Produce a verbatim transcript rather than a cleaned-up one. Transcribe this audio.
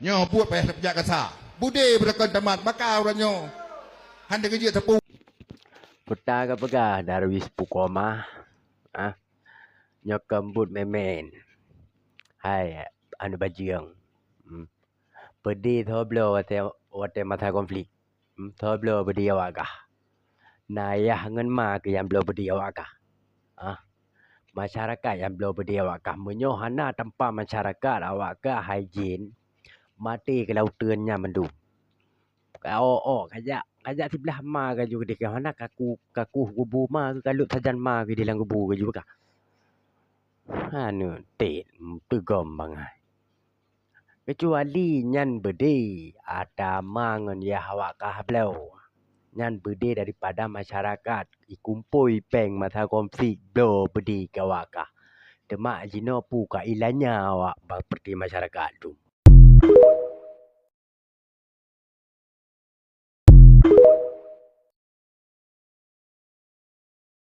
Nyoe buet payah teupeujak kasa. Beudé beureukan tamat baka uroe nyoe. Hana geujeuet sapeue. Peue ta ka peugah Darwis Pukoma, ah, nyoe keumbut memen. Hai, aneuk bajeueng. Hmm. Peudé tho bloe watée, watée masa konflik. Hmm, tho bloe beudé awak kah. Na yah ngon ma keuh nyang bloe beudé awak kah. Ah, masyarakat nyang bloe beudé awak kah. Meunyoe hana tampa masyarakat awak kah hai jén, maté keu lauteuen nyan mandum. Ka o-o, kajak, kajak siblah ma kaju keudeh kah. Hana kaku, kaku kubu ma keuh, kalot sajan ma keuh di lam kubu kaju kah. Aneuk tet, teugom bangai. Keucuali nyan beudé, ata ma ngon yah awak kah bloe. Nyan beudé daripada masyarakat ikumpôi péng masa konflik bloe beudé keu awak kah. Teuma jinoe peue ka ilanya awak bak peureuté masyarakat tu.